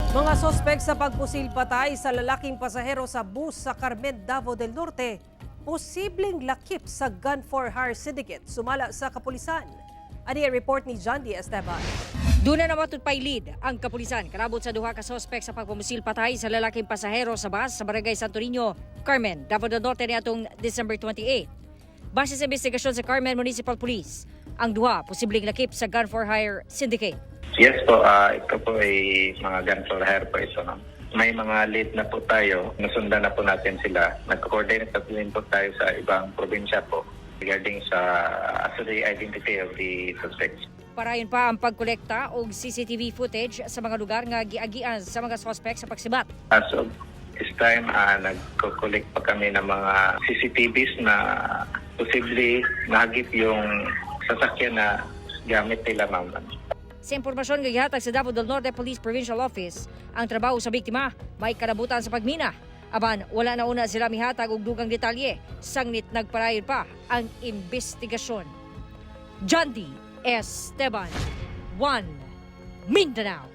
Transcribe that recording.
Mga sospek sa pagpusil patay sa lalaking pasahero sa bus sa Carmen, Davao del Norte, posibleng lakip sa Gun for Hire Syndicate, sumala sa kapulisan. Ani ang report ni John D. Esteban. Duna na matud lead ang kapulisan kalabot sa duha ka sospek sa pagpamusil patay sa lalaking pasahero sa bus sa Barangay Santo Niño, Carmen, Davao del Norte niadtong December 28. Base sa investigasyon sa Carmen Municipal Police, ang duha posibleng lakip sa Gun for Hire Syndicate. Yes po, ito po ay mga gun for hire po ito, no? May mga lead na po tayo, nasundan na po natin sila. Nag-coordinate na din po tayo sa ibang probinsya po regarding sa as to the identity of the suspects. Parayon pa ang pagkolekta og CCTV footage sa mga lugar nga giagian sa mga sospek sa pagsibat. As of this time, nagko-collect pa kami ng mga CCTVs na posibleng nahagip yung sasakyan na gamit nila, ma'am. Sa impormasyon nga gihatag sa Davao del Norte Police Provincial Office, ang trabaho sa biktima may kalabutan sa pagmina. Apan wala na una sila mihatag og dugang detalye, sangnit nagparayon pa ang investigasyon. John D. Esteban, 1 Mindanao.